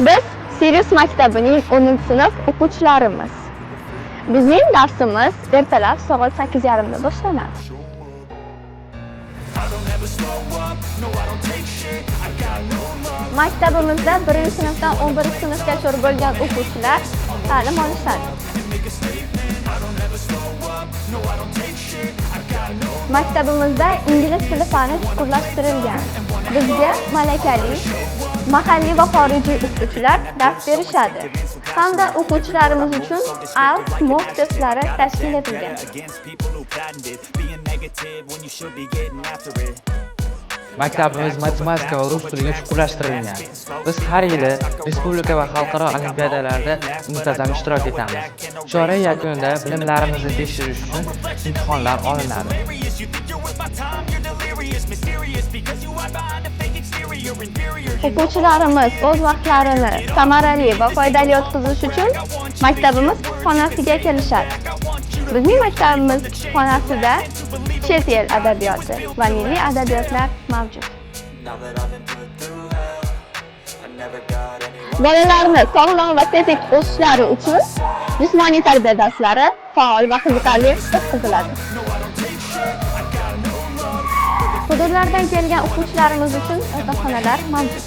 Biz Sirius maktabining 10-sinf o'quvchilarimiz. Bizning darsimiz ertalab soat 8:30 da boshlanadi. Maktabimizda 1-sinfdan 11-sinfgacha bo'lgan o'quvchilar ta'lim olishadi. Maktabimizda ingliz tili fani chuqurlashtirilgan. Bizga malakali, mahalliy va xorijiy o'qituvchilar dars berishadi. Hamda o'quvchilarimiz uchun IELTS mock testlari tashkil etilgan. Maktabimiz matematika va rus tiliga chuqurlashtirilgan. Biz har yili respublika va xalqaro olimpiadalarda muntazam ishtirok etamiz. Chorak yakunida bilimlarimizni tekshirish uchun imtihonlar olinadi. O'quvchilarimiz o'z vaqtlarini samarali va foydali o'tkazish uchun maktabimiz kutubxonasiga kelishadi. Bizning maktabimiz kutubxonasida chet el adabiyoti va milliy adabiyotlar mavjud. Bolalarni sog'lom va tetik o'sishlari uchun jismoniy tarbiya darslari faol va qiziqarli o'tkaziladi. Hududlardan kelgan o'quvchilarimiz uchun yotoqxonalar mavjud.